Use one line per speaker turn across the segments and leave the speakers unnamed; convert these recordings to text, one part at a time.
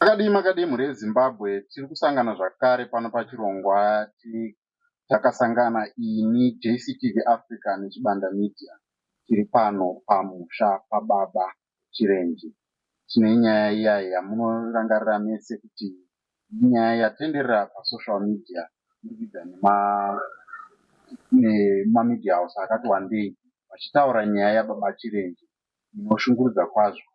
Makadii makadii mhuri yeZimbabwe, tiri kusangana zvakare pano pachirongwa takasangana ini JCTV Africa neChibanda Media. Tiri pano pamusha pababa Chirenje. Tine nyaya iya yamunorangarira mese kuti inyaya yatenderera pasocial media kuburikidza nemamedia house akati wandei vachitaura nyaya yababa Chirenje inoshungurudza kwazvo.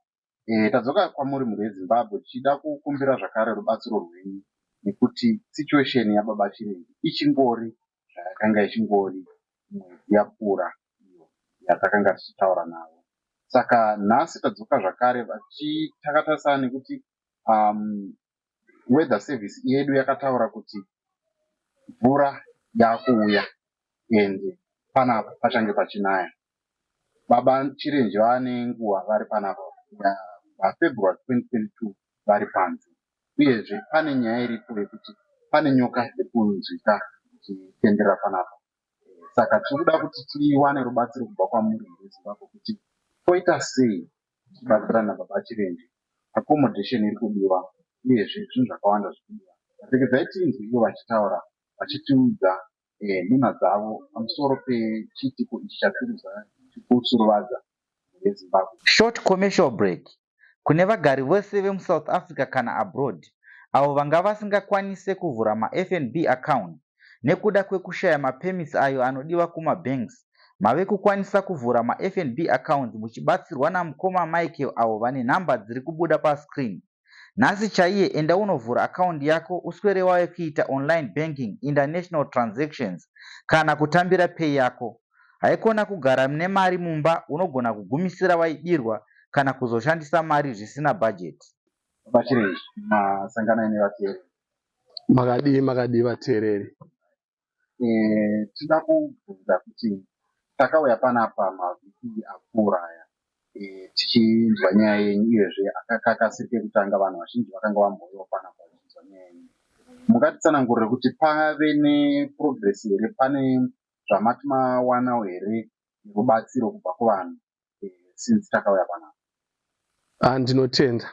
Tadzoka kwamuri mhuri yeZimbabwe tichida kukumbira zvakare rubatsiro rwenyu nekuti situation yababa Chirenje ichingori zvayakanga ichingori mwedzi yapfuura iyo yatakanga tichitaura navo. Saka nhasi tadzoka zvakare takatarisana nekuti weather service yedu yakataura kuti mvura yakuuya and panapa pachange pachinaya. Baba Chirenje vane nguva vari panapa kubva February 2022 vari panze. Uyezve pane nyaya iripo yekuti pane nyoka iri kunzwika ichitenderera panapa. Saka tiri kuda kuti tiwane rubatsiro kubva kwamuri veZimbabwe kuti toita sei tichibatsirana nababa Chirenje. Accommodation iri kudiwa uyezve zvinhu zvakawanda zviri kudiwa. Regedzai tinzwe ivo vachitaura vachitiudza nhunha dzavo pamusoro pechiitiko ichi chatiri kusuruvadza mhuri yeZimbabwe.
Short commercial break. Kune vagari vose vemuSouth Africa kana abroad avo vanga vasingakwanise kuvhura maFNB account nekuda kwekushaya mapermits ayo anodiwa kumabanks, mave kukwanisa kuvhura maFNB accounts muchibatsirwa namukoma Michael avo vane nhamba dziri kubuda pascreen. Nhasi chaiye enda unovhura akaundi yako uswere wave kuita online banking, international transactions kana kutambira pay yako. Haikona kugara nemari mumba, unogona kugumisira waibirwa kana kuzoshandisa mari zvisina bhajeti.
Baba Chirenje, masangana nevateereri.
Makadii makadii vateereri.
Tinoda kubvunza kuti takauya panapa mavhiki apfuura aya tichinzwa nyaya yenyu uyezve akakasiri kekutanga vanhu vazhinji vakanga vambouyawo panapa vachinzwa nyaya yenyu. Mungatitsanangurire kuti pave neprogress here, pane zvamati mawanawo here rubatsiro kubva kuvanhu since takauya panapa?
Ndinotenda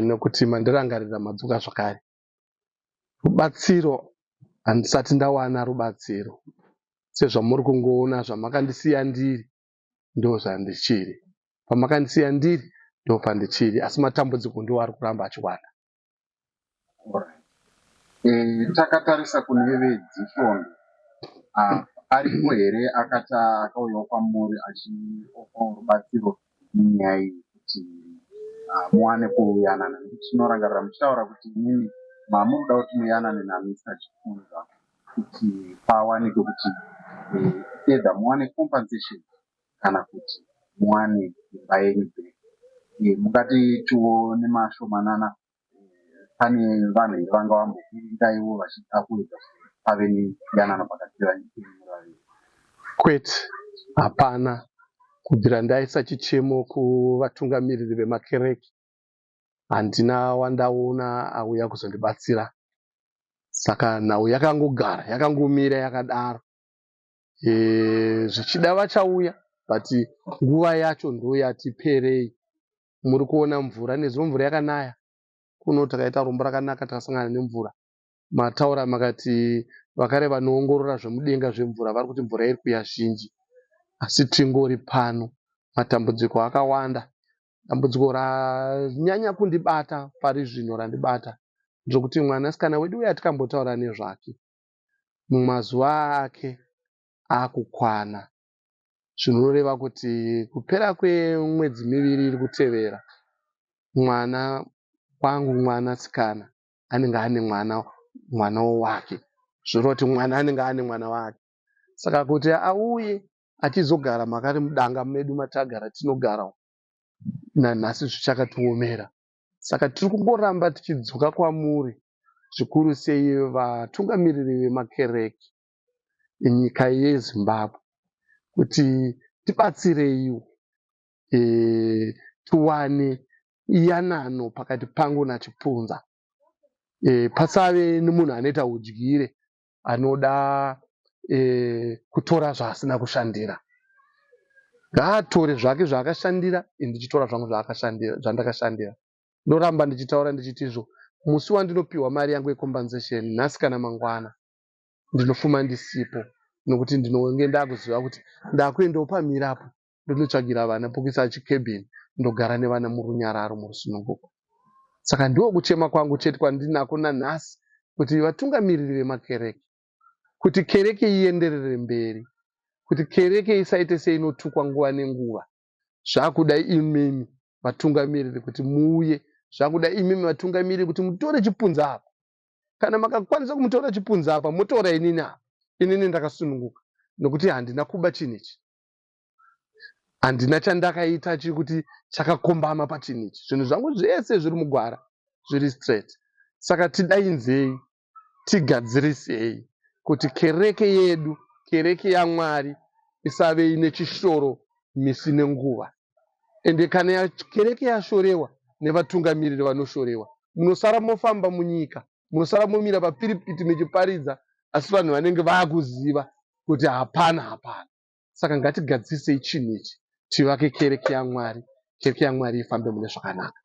nekuti mandirangarira madzoka zvakare. Rubatsiro handisati ndawana rubatsiro. Sezvamuri kungoona zvamakandisiya ndiri ndozvandichiri. Pamakandisiya ndiri ndopandichiri asi matambudziko ndiwo ari kuramba achiwanda.
Alright. Takatarisa kune vedzisvondo, aripo here akati akauyawo kwamuri achiopawo rubatsiro nenyaya iyi kuti muwane kuyanana? Nekuti tinorangarira muchitaura kuti imimi mamuri kuda kuti muyanane naMr Chipunza kuti pawanikwe kuti either muwane compensation kana kuti muwane imba yenyu back. Mungatitiwo nemashomanana pane vanhu here vanga vambokuringaiwo vachida kuedza kuti pave neyanano pakati pevanhu vaviri?
Kwete, hapana. Kubvira ndaisa chichemo kuvatungamiriri vemakereke handina wandaona auya kuzondibatsira. Saka nhau yakangogara yakangomira yakadaro. Zvichida vachauya but nguva yacho ndoyati perei. Muri kuona mvura nezuro mvura yakanaya. Kuno takaita rombo rakanaka takasangana nemvura. Mataura makati vakare vanoongorora zvemudenga zvemvura vari kuti mvura iri kuuya zhinji. Asi tingori pano matambudziko akawanda. Dambudziko ranyanya kundibata pari zvino randibata nderekuti mwanasikana wedu uya tikambotaura nezvake mumazuva ake akukwana. Zvinoreva kuti kupera kwemwedzi miviri iri kutevera mwana wangu mwanasikana anenge ane mwana mwanawo wake. Zvoreva kuti mwana anenge ane mwana wake. Saka kuti auye achizogara makare mudanga medu matagara tinogara nanhasi zvichakatiomera. Saka tiri kungoramba tichidzoka kwamuri zvikuru sei vatungamiriri vemakereke enyika yeZimbabwe kuti tibatsireiwo tiwane yanano pakati pangu naChipunza. Pasave nemunhu anoita udyire anoda kutora zvaasina kushandira. Ngaatore zvake zvaakashandira ini ndichitora zvangu zvandakashandira. Ndoramba ndichitaura ndichiti izvo musi wandinopiwa mari yangu yecompensation nhasi kana mangwana ndinofuma ndisipo nokuti ndinonge ndakuziva kuti ndakuendawo pamirapo ndonotsvagira vana pokuisa chikebhini ndogara nevana murunyararo murusununguko. Saka ndiko kuchema kwangu chete kwandinako nanhasi kuti vatungamiriri vemakereke kuti kereke ienderere mberi kuti kereke isaite seinotukwa nguva nenguva zvakuda imimi vatungamiriri kuti muuye zvakuda imimi vatungamiriri kuti mutore chipunza apa kana makakwanisa kumutora chipunza apa motora inini apa inini ndakasununguka nokuti handina kuba chinhu ichi handina chandakaita chekuti chakakombama pachinhu ichi zvinhu zvangu zvese zviri mugwara zviri straight saka tidainzei tigadzirisei kuti kereke yedu kereke yamwari isave ine chishoro misi nenguva ende kana kereke yashorewa nevatungamiriri vanoshorewa munosara mofamba munyika munosara momira papiripiti mechiparidza asi vanhu vanenge vakuziva kuti hapana hapana saka ngatigadzirisei chinhu ichi tivake kereke yamwari kereke yamwari ifambe mune zvakanaka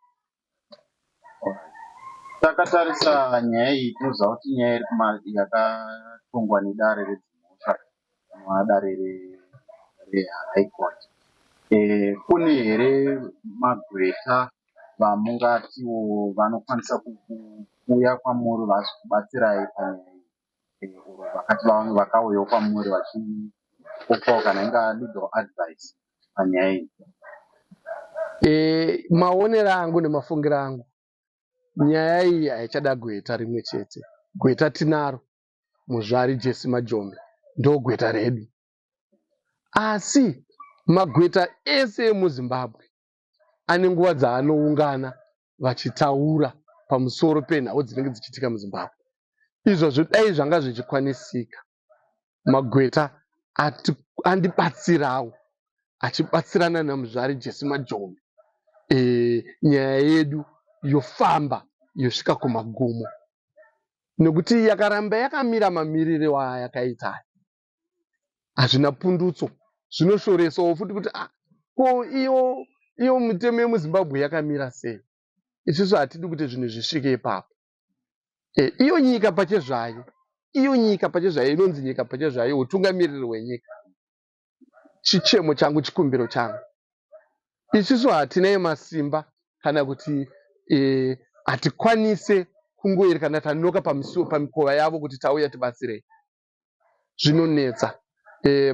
Takatarisa nyaya iyi tinoziva kuti inyaya iri yakatongwa nedare redzimhosva rinova dare reHigh Court. Kune here magweta vamungatiwo vanokwanisa kuuya kwamuri vazokubatsirai panyaya iyi or vakati vakauyawo kwamuri vachikupawo kana ingava legal advice panyaya iyi?
Maonero angu nemafungiro angu nyaya iyi haichada gweta rimwe chete. Gweta tinaro muzvari Jesi Majombe ndogweta redu. Asi magweta ese emuZimbabwe ane nguva dzaanoungana vachitaura pamusoro penhau dzinenge dzichiitika muZimbabwe. Izvozvo dai zvanga zvichikwanisika magweta andibatsirawo achibatsirana namuzvari Jesi Majombe nyaya yedu yofamba yosvika kumagumo nekuti yakaramba yakamira mamiriro ayakaita aya hazvina pundutso zvinoshoresawo futi kuti ah, ko iyo iyo mitemo yemuZimbabwe yakamira sei isusu hatidi kuti zvinhu zvisvike ipapo iyo nyika pachezvayo iyo nyika pachezvayo inonzi nyika pachezvayo utungamiriri hwenyika chichemo changu chikumbiro changu isusu hatinai masimba kana kuti hatikwanise kungoerekana tanoka pamikova yavo kuti tauya tibatsirei zvinonetsa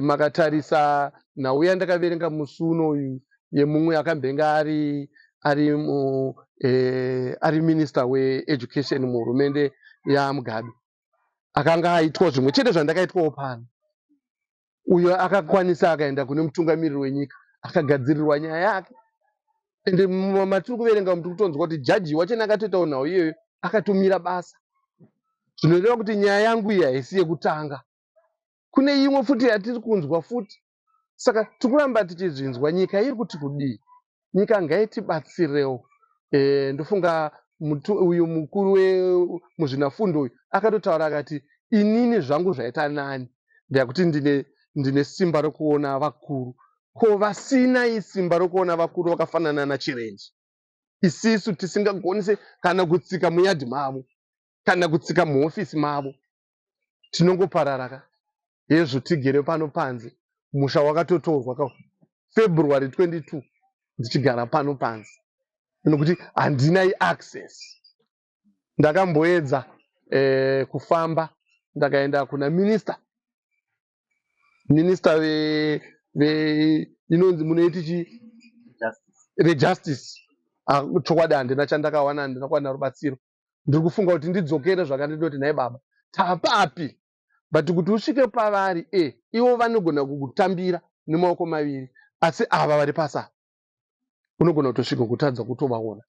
makatarisa nhau yandakaverenga musi unoyu yemumwe akambenge ari ari mu ari minister weeducation muhurumende yaMugabe akanga aitwa zvimwe chete zvandakaitwawo pano uyo akakwanisa akaenda kune mutungamiriri wenyika akagadzirirwa nyaya yake ende matiri kuverenga tiri kutonzwa kuti jaji wachena akatoitawo nhau iyoyo akatomira basa zvinoreva kuti nyaya yangu iyi haisi yekutanga kune imwe futi yatiri kunzwa futi saka tiri kuramba tichizvinzwa nyika iri kuti kudii nyika ngaitibatsirewo ndofunga uyu mukuru wemuzvinafundo uyu akatotaura akati inini zvangu zvaita nani ndekuti ndine simba rokuona vakuru ko vasina simba rokuona vakuru vakafanana nachirenje isisu tisingagonise kana kutsika muyadhi mavo kana kutsika muhofisi mavo tinongoparara ka hezvo tigere pano panze musha wakatotorwa ka February 22 ndichigara pano panze nokuti handina iaccess ndakamboedza kufamba ndakaenda kuna minister minister ve inonzi munoiti chi rejustice chokwadi handina chandakawana handina kuwana rubatsiro ndiri kufunga kuti ndidzokere zvakandinoti nhai baba tapapi but kuti usvike pavari ivo vanogona kukutambira nemaoko maviri asi ava vari pasi apa unogona kutosvika kutadza kutovaona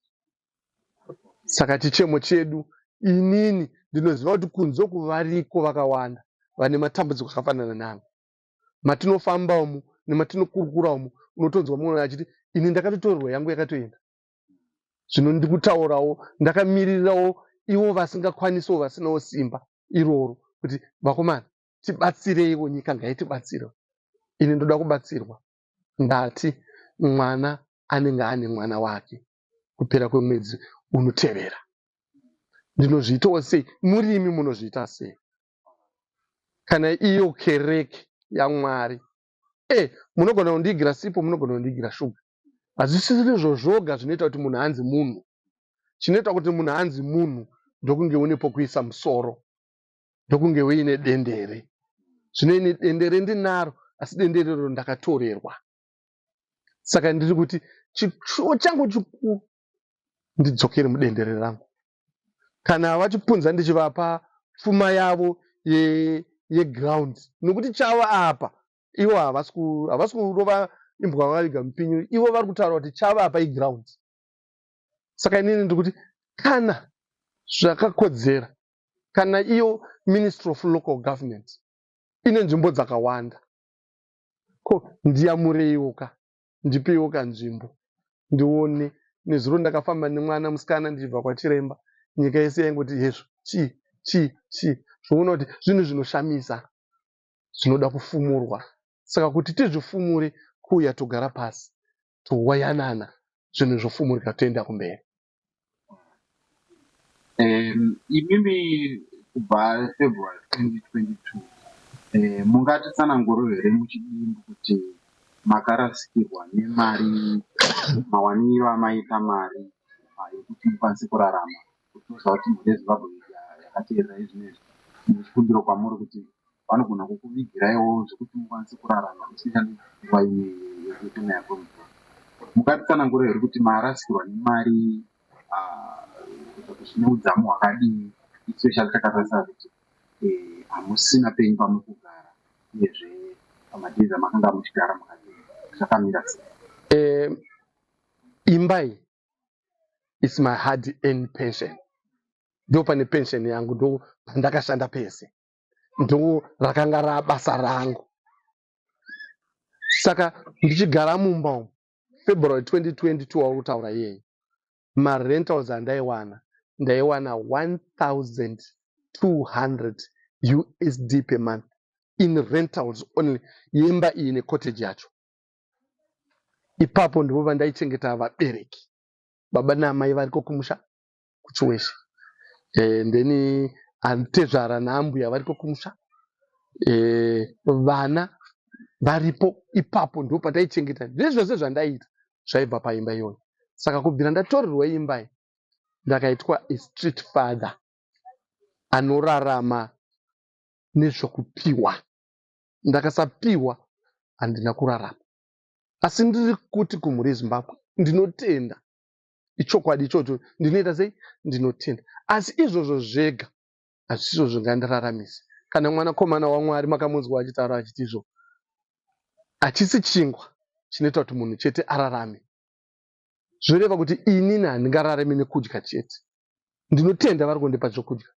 saka chichemo chedu inini ndinoziva kuti kunze kuvariko vakawanda vane matambudziko akafanana nangu matinofamba umu nematinokurukura umu unotonzwa mumwe achiti ini ndakatotorerwa yangu yakatoenda zvino ndikutaurawo ndakamiririrawo ivo vasingakwanisawo vasinawo simba iroro kuti vakomana tibatsireiwo nyika ngaitibatsirewo ini ndoda kubatsirwa ndati mwana anenge ane mwana wake kupera kwemwedzi Unotevera. Ndinozviitawo sei? Murimi munozviita sei? Kana iyo kereke yaMwari, munogona kundiigira sipo, munogona kundiigira shuga. Hazvisiri izvo zvoga zvinoita kuti munhu anzi munhu. Chinoita kuti munhu anzi munhu ndokunge une pokuisa musoro, ndokunge uine dendere. Zvino ini dendere ndinaro, asi dendere iro ndakatorerwa. Saka ndiri kuti chishuwo changu chikuru ndidzokere mudendere rangu. Kana vachipunza ndichivapa pfuma yavo yeground, nekuti chavo apa ivo havasi kurova imbwa vakaviga mupinyi, ivo vari kutaura kuti chavo apa iground. Saka inini ndiri kuti kana zvakakodzera, kana iyo Ministry of Local Government ine nzvimbo dzakawanda, ko ndiyamureiwo ka, ndipeiwo kanzvimbo ndione. Nezuro ndakafamba nemwana musikana ndichibva kwachiremba, nyika yese yaingoti hezvo, chii chii chii. Zvoona kuti zvinhu zvinoshamisa zvinoda kufumurwa. Saka kuti tizvifumure, kuuya togara pasi, towayanana, zvinhu zvofumurika, toenda kumberi.
Imimi kubva February 2022, mungatitsananguriro here muchidimbu kuti makarasikirwa nemari, mawaniro amaita mari yekuti mukwanise kurarama? Kuti toziva kuti mhuri yeZimbabwe yakateerera izvinezvi nechikumbiro kwamuri kuti vanogona kukuvigiraiwo zvekuti mukwanise kurarama, especially nguva ino yekunaya kwemvura. Mungatitsananguriro here kuti marasikirwa nemari zvine udzamu hwakadii, especially takatarisa kuti hamusina penyu pamuri kugara, uyezve pamadhezi amakanga muchigara mukati zvakamira sei?
Imba iyi is my hard earned pension. Ndo pane pension yangu, ndo pandakashanda pese, ndo rakanga rabasa rangu. Saka ndichigara mumba umu February 2022 wauri kutaura iyeye, marentals andaiwana, ndaiwana 1200 USD per month in rentals only, yemba iyi necottage yacho. Ipapo ndipo pandaichengeta vabereki, baba naamai variko kumusha kuChiweshe, then atezvara naambuya variko kumusha, vana varipo. Ipapo ndipo pataichengeta. Ndezvose zvandaiita zvaibva paimba iyoyo. Saka kubvira ndatorerwa imba iyi, ndakaitwa a street father anorarama nezvokupiwa. Ndakasapiwa, handina kurarama. Asi ndiri kuti kumhuri yeZimbabwe, ndinotenda, ichokwadi ichocho. Ndinoita sei? Ndinotenda, asi izvozvo zvega hazvisizvo zvingandiraramisa. Kana mwanakomana waMwari makamunzwa achitaura achiti izvo hachisi chingwa chinoita kuti munhu chete ararame. Zvoreva kuti inini handingararami nekudya chete. Ndinotenda vari kundipa zvokudya,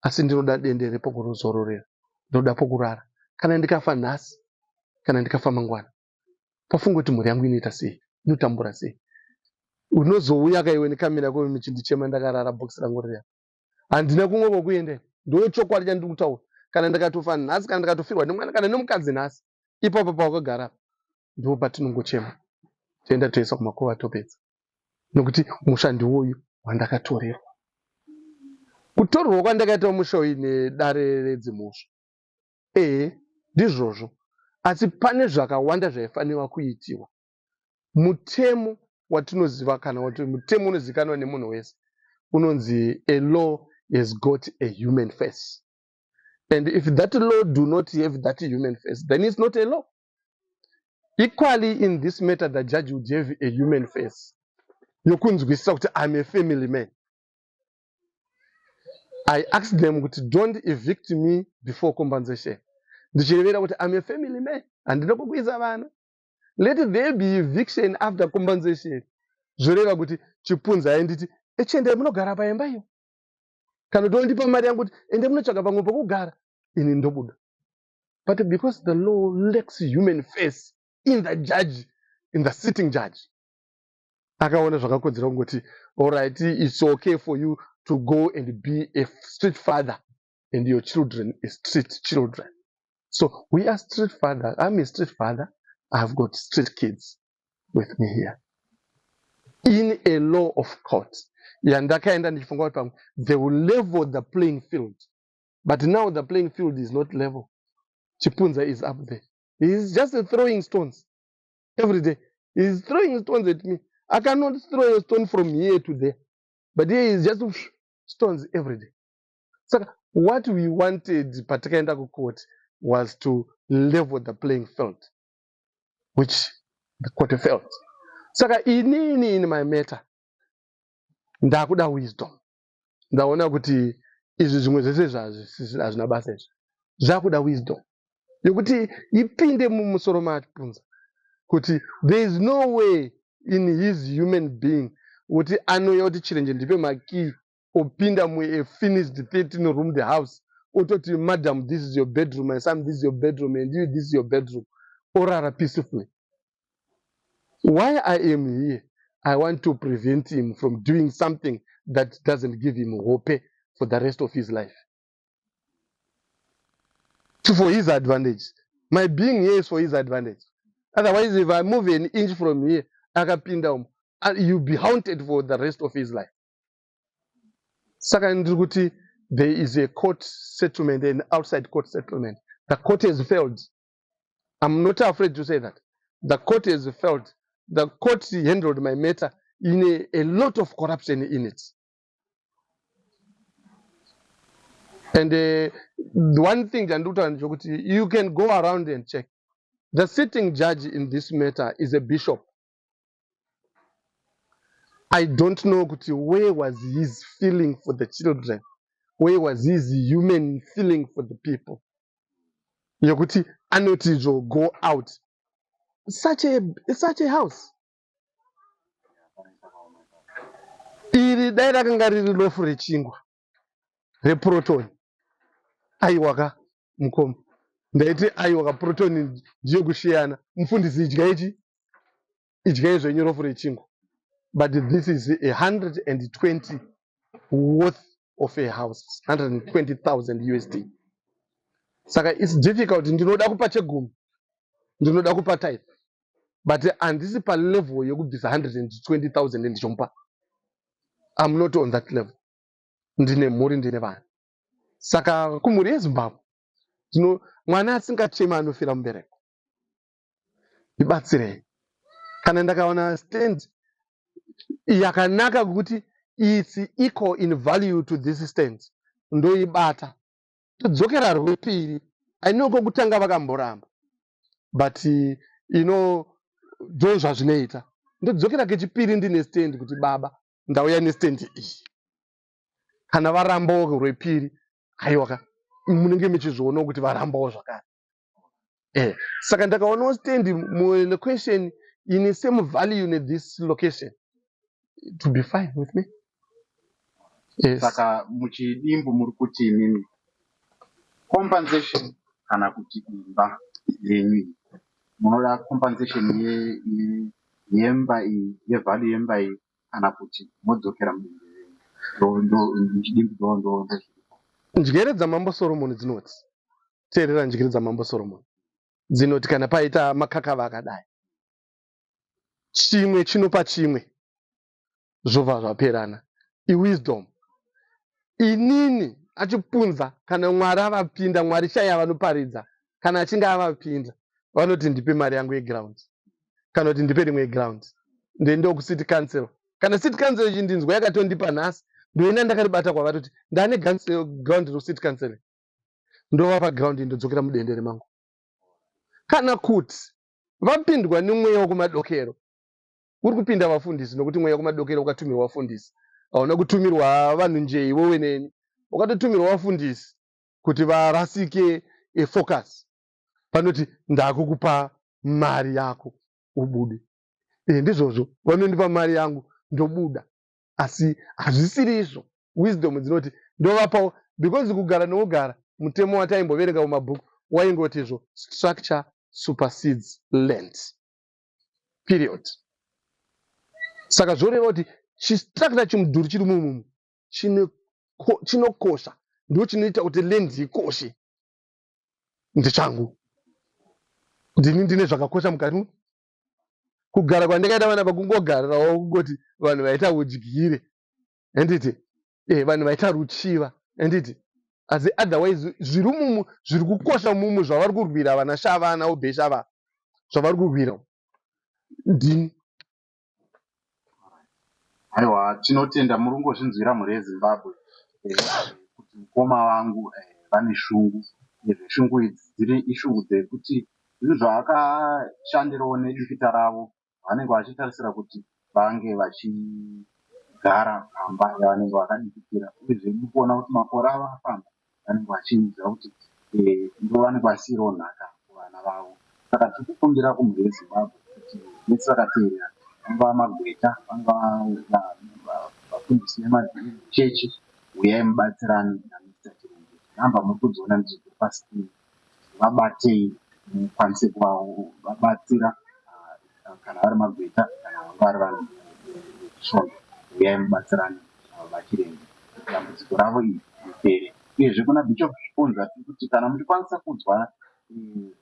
asi ndinoda dendere pokuzororera, ndinoda pokurara. Kana ndikafa nhasi, kana ndikafa mangwana, pafunge kuti mhuri yangu inoita sei, inotambura sei. Unozouya kaiwe nekamera yako muchindichema ndakarara, bhokisi rangu riri apa, handina kumwe kwokuenda. Ndo chokwadi chandiri kutaura. Kana ndikatofa nhasi, kana ndikatofirwa nemwana kana nemukadzi nhasi, ipapo pawakagara ndo patinongochema, toenda toisa kumakuva, topedza, nokuti musha ndiwoyu wandakatorerwa. Kutorerwa kwandakaita musha uyu nedare redzimhosva, ehe, ndizvozvo, asi pane zvakawanda zvaifanirwa kuitiwa. Mutemo watinoziva, kana kuti mutemo unozivikanwa nemunhu wese, unonzi a law has got a human face, and if that law do not have that human face, then it's not a law. Equally, in this matter, the judge would have a human face yokunzwisisa kuti I'm a family man. I asked them kuti don't evict me before compensation, ndichirevera kuti I'm a family man, handina kukuisa vana. Let there be eviction after compensation. Zvoreva kuti chipunzai, nditi echiendai munogara paimba iyo, kana tondipa mari yangu kuti ende munotsvaga pamwe pokugara, ini ndobuda. But because the law lacks human face in the judge, in the sitting judge, akaona zvakakodzera kungoti, "Alright, it's okay for you to go and be a street father and your children is street children." So we are street father. I'm a street father. I've got street kids with me here. In a law of court, Yandakaenda ndichifunga kuti pamwe they will level the playing field. But now the playing field is not level. Chipunza is up there. He is just throwing stones every day. He is throwing stones at me. I cannot throw a stone from here to there. But here is just stones every day. Saka what we wanted patakaenda kucourt was to level the playing field, which the court failed. Saka inini in my matter, ndakuda wisdom. Ndaona kuti izvi zvimwe zvese hazvina basa izvi. Zvakuda wisdom yekuti ipinde mumusoro maChipunza kuti there is no way in his human being kuti anouya kuti Chirenje ndipe makey opinda mua finished 13 roomed house ototi madam this is your bedroom my son this is your bedroom and you this is your bedroom orara peacefully why i am here i want to prevent him from doing something that doesn't give him hope for the rest of his life for his advantage my being here is for his advantage otherwise if i move an inch from here akapinda umu you'll be haunted for the rest of his life saka ndiri kuti there is a court settlement an outside court settlement the court has failed i'm not afraid to say that the court has failed the court handled my matter in a, a lot of corruption in it and the one thing chandikutaura ndechekuti you can go around and check the sitting judge in this matter is a bishop i don't know kuti where was his feeling for the children where was his human feeling for the people yekuti anoti izvo go out such a, such a house iri dai rakanga riri lofu rechingwa reproton aiwaka mukoma ndaiti aiwaka proton ndiyo kusheyana mufundisi idya ichi idyai zvenyu rofu rechingwa but this is a 120 worth of a house 120,000 USD saka its difficult ndinoda kupa chegumi ndinoda kupa tithe but handisi palevel yekubvisa 120,000 ndichomupa I'm not on that level ndine mhuri ndine vana saka kumhuri yezimbabwe ndino mwana asingachema anofira mubereko ndibatsirei kana ndakaona stand yakanaka kuti its equal in value to this stand ndoibata todzokera rwepiri i know kokutanga vakamboramba but you know ndo zvazvinoita ndodzokera kechipiri ndine stand kuti baba ndauya nestand iyi kana varambawo rwepiri aiwaka munenge muchizvionawo kuti varambawo zvakare eh saka ndakaonawo stand mulocation ine same value nethis location to be fine with me yes.
Saka muchidimbu muri kuti imimi compensation kana kuti imba yenyu iyi munoda compensation yemba iyi yevalue yemba iyi kana kuti modzokera mudende renyu muchidimbu ndozviripo.
Njere dzamambo Soromoni dzinoti, teerera njere dzamambo Soromoni dzinoti kana paita makakava akadai chimwe chinopa chimwe zvobva zvaperana iwisdom inini achipunza kana mwari avapinda mwari chaiye avanoparidza kana achinge avapinda vanoti ndipe mari yangu yeground kana kuti ndipe rimwe ground ndoendawo kucity council kana city council ichindinzwa yakatondipa nhasi ndoenda ndakaribata kwavari kuti ndane ground rekucity council ndovapa ground ndodzokera mudendere mangu kana kuti vapindwa nemweya wekumadokero uri kupinda vafundisi nokuti mweya wekumadokero wakatumirwa vafundisi hauna kutumirwa vanhu njee iwewe neni wakatotumirwa vafundisi kuti varasike efocus panoti ndakukupa mari yako ubude e, ndizvozvo vanondipa mari yangu ndobuda asi hazvisiri izvo wisdom dzinoti ndovapawo because kugara nokugara mutemo wataimboverenga mumabhuku waingoti izvo structure supersedes land period saka zvoreva kuti chistructure chimudhuri chiri mumumu chinokosha ndo chinoita kuti land ikoshe ndechangu ndini ndine zvakakosha mukati kugara kwandakaita vana pakungogarirawo kungoti vanhu vaita udyire Handiti vanhu vaita ruchiva, handiti? Asi otherwise zviri mumu, zviri kukosha mumu, zvavari kurwira vana Shava naObey Shava, zvavari kurwira ndini.
Aiwa, tinotenda. Muri kungozvinzwira, mhuri yeZimbabwe, kuti mukoma vangu vane shungu. Shungu idzi dziri ishungu dzekuti zvinhu zvavakashandirawo nedikita ravo, vanenge vachitarisira kuti vange vachigara pamba yavanenge vakadikitira. Uyezve mukuona kuti makore avo afamba, vanenge vachiziva kuti ndovanenge vasiyirawo nhaka kuvana vavo. Saka tiri kukumbira kumhuri yeZimbabwe kuti vese vakateerera, vangava magweta, vangava vafundisi vemachechi, uyai mubatsirane naMr Chirenje. Nhamba muri kudziona ndidzo dziri pascreen, vabatei mukwanise kuvabatsira, kana vari magweta kana vanga vari vanhu vesvondo, uyai mubatsirane vaChirenje kuti dambudziko ravo iri ripere. Uyezve kuna Bishop Zviponza tiri kuti kana muchikwanisa kunzwa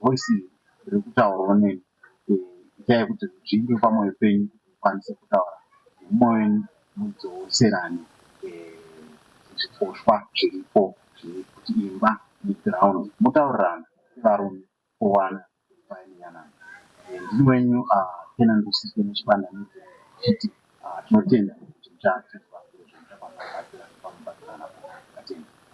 voice iri riri kutaurawo neni, itai kuti zvinge pamwoyo penyu kuti mukwanise kutaura nemumwe wenyu, mudzoserane zvikoshwa zviripo kuti imba neground, mutaurirana sevarume kuwana paine yanano. Ndini wenyu Kenan Rusike neChibanda Media, tichiti tinotenda kuti muchatinzwa.